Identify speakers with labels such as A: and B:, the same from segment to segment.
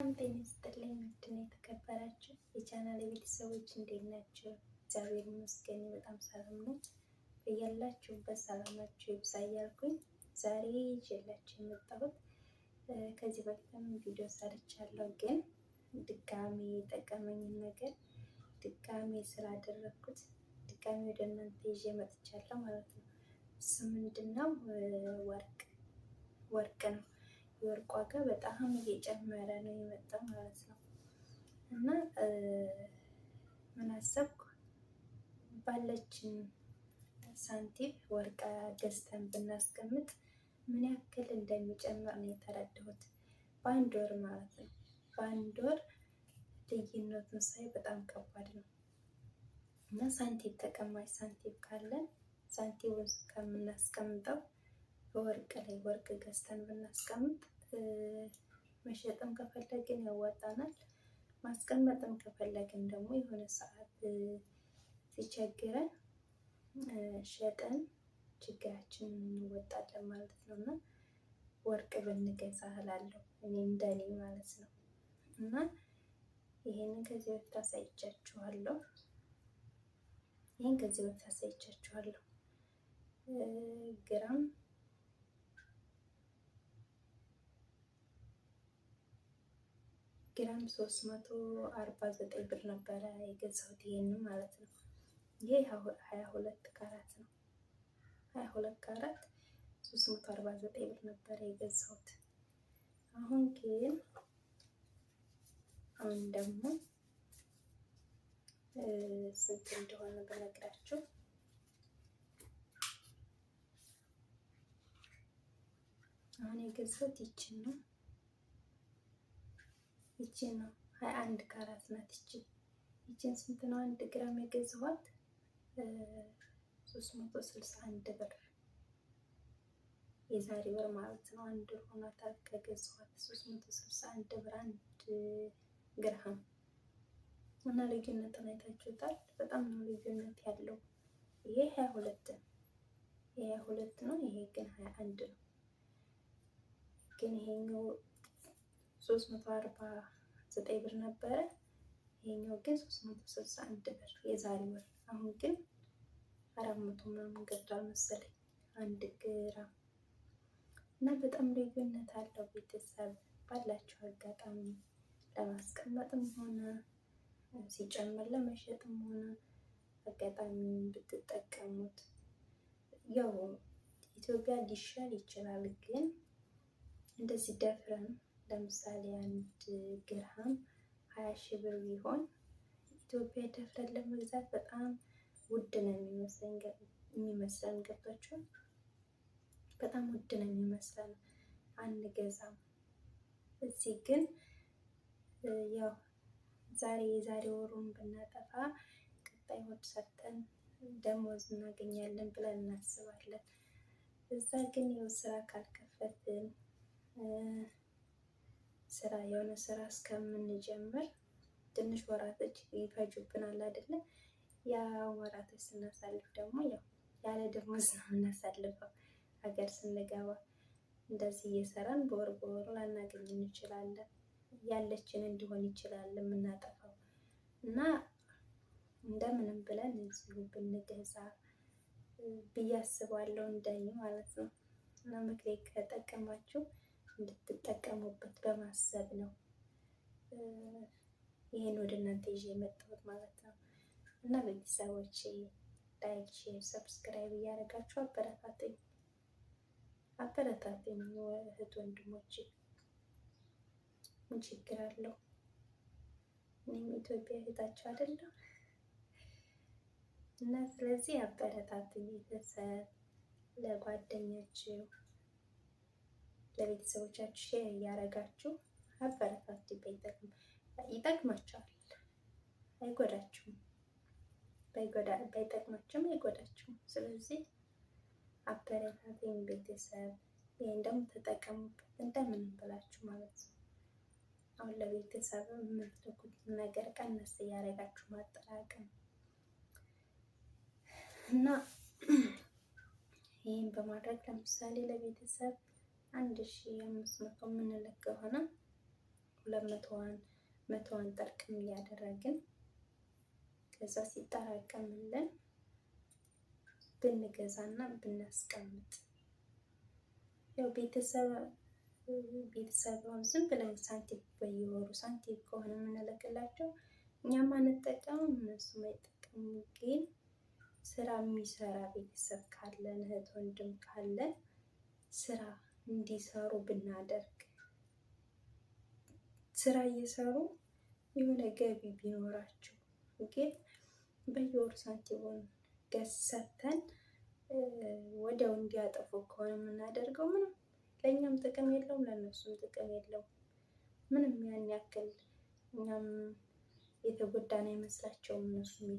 A: ጤና ይስጥልኝ ውድና የተከበራችሁ የቻናል ቤተሰቦች እንዴት ናቸው? እግዚአብሔር ይመስገን በጣም ሰላም ነው። በያላችሁበት ሰላማችሁ ይብዛ እያልኩኝ ዛሬ ይዤላችሁ የመጣሁት ከዚህ በፊትም ቪዲዮ ሰርቻለሁ፣ ግን ድጋሚ የጠቀመኝን ነገር ድጋሚ ስላደረግኩት ድጋሚ ወደ እናንተ ይዤ መጥቻለሁ ማለት ነው። እሱ ምንድን ነው? ወርቅ ወርቅ ነው። የወርቅ ዋጋ በጣም እየጨመረ ነው የመጣው ማለት ነው። እና ምን አሰብኩ ባለችን ሳንቲም ወርቅ ገዝተን ብናስቀምጥ ምን ያክል እንደሚጨምር ነው የተረዳሁት። በአንድ ወር ማለት ነው። በአንድ ወር ልዩነቱን ሳይ በጣም ከባድ ነው። እና ሳንቲም ተቀማጭ ሳንቲም ካለን ሳንቲሙን ከምናስቀምጠው በወርቅ ላይ ወርቅ ገዝተን ብናስቀምጥ መሸጥም ከፈለግን ያዋጣናል። ማስቀመጥም ከፈለግን ደግሞ የሆነ ሰዓት ሲቸግረን ሸጠን ችግራችንን እንወጣለን ማለት ነው። እና ወርቅ ብንገዛ እላለሁ እኔ እንደኔ ማለት ነው። እና ይሄንን ከዚህ በፊት አሳይቻችኋለሁ። ይሄን ከዚህ በፊት አሳይቻችኋለሁ። ግራም ግራም 349 ብር ነበረ የገዛሁት ይሄንን ማለት ነው። ይሄ 22 ካራት ነው። 22 ካራት 349 ብር ነበረ የገዛሁት። አሁን ግን አሁን ደግሞ ስንት እንደሆነ በነግራችሁ አሁን የገዛሁት ይችን ነው። ይቺ ነው 21 ካራት ናት። ይቺ ይቺን ስንት ነው? 1 ግራም የገዛኋት 361 ብር የዛሬ ወር ማለት ነው። አንድ ወር ሆኗታል ከገዛኋት 361 ብር 1 ግራም እና ልዩነቱን አይታችሁታል። በጣም ነው ልዩነት ያለው። ይሄ 22 ነው። ይሄ 22 ነው። ይሄ ግን 21 ነው። ግን ይሄኛው 349 ብር ነበረ። ይሄኛው ግን 361 ብር የዛሬ ወር። አሁን ግን 400 ምናምን ገብቷል መሰለኝ 1 ግራም እና በጣም ልዩነት አለው። ቤተሰብ ባላቸው አጋጣሚ ለማስቀመጥም ሆነ ሲጨምር ለመሸጥም ሆነ አጋጣሚ ብትጠቀሙት ያው ኢትዮጵያ ሊሻል ይችላል፣ ግን እንደዚህ ደፍረን ለምሳሌ 1 ግራም 20,000 ብር ቢሆን ኢትዮጵያ ደፍረን ለመግዛት በጣም ውድ ነው የሚመስለን። ገብቷችኋል? በጣም ውድ ነው የሚመስለን፣ አንገዛም። እዚህ ግን ያው ዛሬ የዛሬ ወሩን ብናጠፋ ቀጣይ ወር ሰርተን ደሞዝ እናገኛለን ብለን እናስባለን። እዛ ግን ያው ስራ ካልከፈትን ስራ የሆነ ስራ እስከምንጀምር ትንሽ ወራቶች ይፈጁብናል አይደለ? ያ ወራቶች ስናሳልፍ ደግሞ ያው ያለ ደሞዝ ነው የምናሳልፈው። ሀገር ስንገባ እንደዚህ እየሰራን በወር በወሩ ላናገኝ እንችላለን። ያለችን እንዲሆን ይችላል የምናጠፋው እና እንደምንም ብለን እዚሁ ብንገዛ ብዬ አስባለሁ፣ እንደኔ ማለት ነው። እና ምክሬ ከጠቀማችሁ እንድትጠቀሙበት በማሰብ ነው ይህን ወደ እናንተ ይዤ የመጣሁት ማለት ነው። እና ቤተሰቦቼ like፣ share፣ subscribe እያደረጋችሁ አበረታቱኝ አበረታቱኝ እህት ወንድሞቼ፣ ምን ችግር አለው? እኔም ኢትዮጵያ እህታችሁ አይደለሁ? እና ስለዚህ አበረታቱኝ ቤተሰብ ለጓደኛችሁ ለቤተሰቦቻችሁ share እያደረጋችሁ አበረታቱ። ይጠቅማቸዋል፣ አይጎዳችሁም። ባይጠቅማችሁም አይጎዳችሁም። ስለዚህ አበረታቱኝ ቤተሰብ። ይህን ደግሞ ተጠቀሙበት እንደምንም ብላችሁ ማለት ነው። አሁን ለቤተሰብ የምትልኩት ነገር ቀነስ እያደረጋችሁ ማጠራቀም እና ይህን በማድረግ ለምሳሌ ለቤተሰብ 1500 የምንልክ ከሆነ 200ዋን 100ዋን ጠርቅም እያደረግን ከዛ ሲጠራቀምልን ብንገዛና ብናስቀምጥ ያው ቤተሰብ ቤተሰብን ዝም ብለን ሳንቲም በየወሩ ሳንቲም ከሆነ የምንልክላቸው እኛም አንጠቀምም እነሱም አይጠቀሙም። ግን ስራ የሚሰራ ቤተሰብ ካለን እህት ወንድም ካለን ስራ እንዲሰሩ ብናደርግ ስራ እየሰሩ የሆነ ገቢ ቢኖራቸው ግን በየወሩ ሳንቲሙን ገሰተን ወዲያው እንዲያጠፉ ከሆነ የምናደርገው ምንም ለእኛም ጥቅም የለውም፣ ለእነሱም ጥቅም የለውም። ምንም ያን ያክል እኛም የተጎዳን አይመስላቸውም፣ እነሱም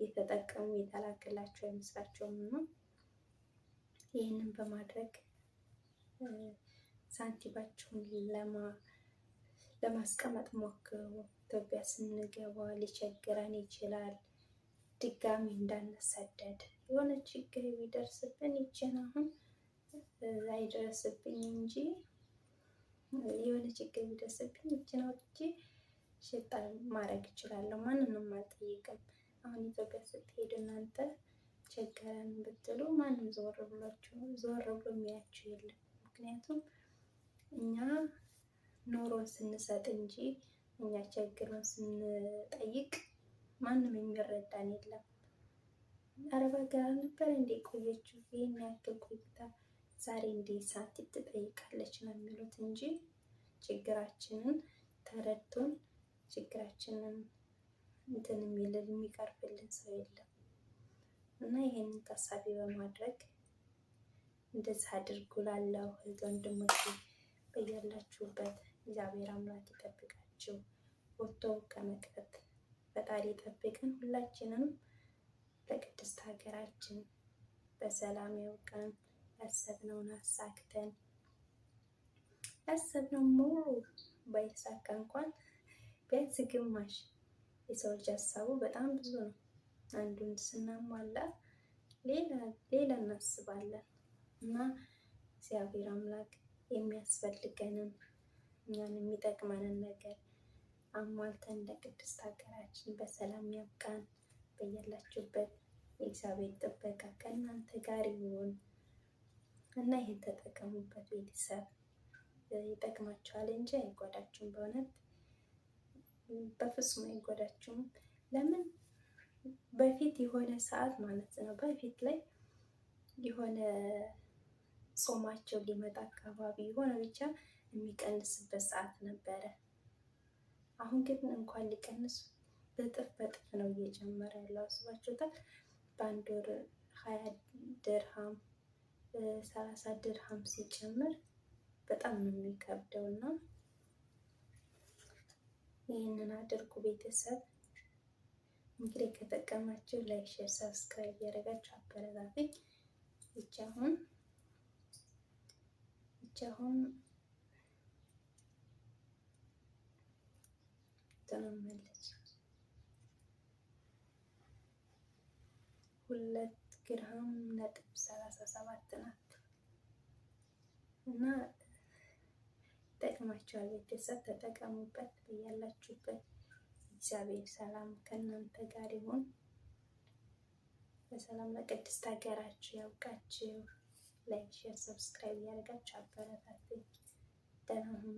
A: የተጠቀሙ የተላከላቸው አይመስላቸውም። እና ይህንን በማድረግ ሳንቲማችሁን ለማስቀመጥ ሞክሩ። ኢትዮጵያ ስንገባ ሊቸግረን ይችላል። ድጋሚ እንዳንሰደድ የሆነ ችግር ቢደርስብን ይችን አሁን አይደርስብኝ እንጂ የሆነ ችግር ቢደርስብኝ ይችን አውጥቼ ሽጣ ማድረግ እችላለሁ። ማንንም አልጠይቅም። አሁን ኢትዮጵያ ስትሄዱ እናንተ ቸገረን ብትሉ ማንም ዞር ብሏችሁ ዞር ብሎ የሚያችሁ የለም። ምክንያቱም እኛ ኖሮን ስንሰጥ እንጂ እኛ ቸግሮን ስንጠይቅ ማንም የሚረዳን የለም። አረብ ሀገር ነበር እንዴ ቆየችው ይህን ያክል ቆይታ ዛሬ እንዴት ሳንቲም ትጠይቃለች ነው የሚሉት እንጂ ችግራችንን ተረድቶን ችግራችንን እንትን የሚልን የሚቀርብልን ሰው የለም። እና ይህንን ታሳቢ በማድረግ እንደዚህ አድርጉ እላለሁ። እህት ወንድሞቼ በያላችሁበት እግዚአብሔር አምላክ ይጠብቃችሁ። ወጥቶ ከመቅረት ፈጣሪ ይጠብቀን። ሁላችንም ለቅድስት ሀገራችን በሰላም ያውቀን። ያሰብነውን አሳክተን ያሰብነው ሙሉ ባይሳካ እንኳን ቢያንስ ግማሽ የሰው ልጅ ሀሳቡ በጣም ብዙ ነው። አንዱን ስናሟላ ሌላ ሌላ እናስባለን እና እግዚአብሔር አምላክ የሚያስፈልገንን እኛን የሚጠቅመንን ነገር አሟልተን ለቅድስት ሀገራችን በሰላም ያብቃን። በያላችሁበት የእግዚአብሔር ጥበቃ ከእናንተ ጋር ይሁን እና ይህን ተጠቀሙበት ቤተሰብ፣ ይጠቅማችኋል እንጂ አይጎዳችሁም። በእውነት በፍጹም አይጎዳችሁም። ለምን በፊት የሆነ ሰዓት ማለት ነው በፊት ላይ የሆነ ጾማቸው ሊመጣ አካባቢ የሆነ ብቻ የሚቀንስበት ሰዓት ነበረ። አሁን ግን እንኳን ሊቀንሱ በእጥፍ በእጥፍ ነው እየጨመረ ያለው። አስባችሁታል? በአንድ ወር 20 ድርሃም 30 ድርሃም ሲጨምር በጣም ነው የሚከብደው እና ይህንን አድርጉ ቤተሰብ። እንግዲህ ከጠቀማችሁ like፣ share፣ subscribe እያደረጋችሁ አበረታቱኝ። ይቺ አሁን ይቺ አሁን ትሆናለች 2.37 ግራም ናት እና ይጠቅማችኋል። ቤተሰብ ተጠቀሙበት። በያላችሁበት እግዚአብሔር ሰላም ከእናንተ ጋር ይሁን። በሰላም ለቅድስት ሀገራችሁ ያብቃችሁ። like፣ share፣ subscribe እያደረጋችሁ አበረታቱኝ። ደህና ሁኑ።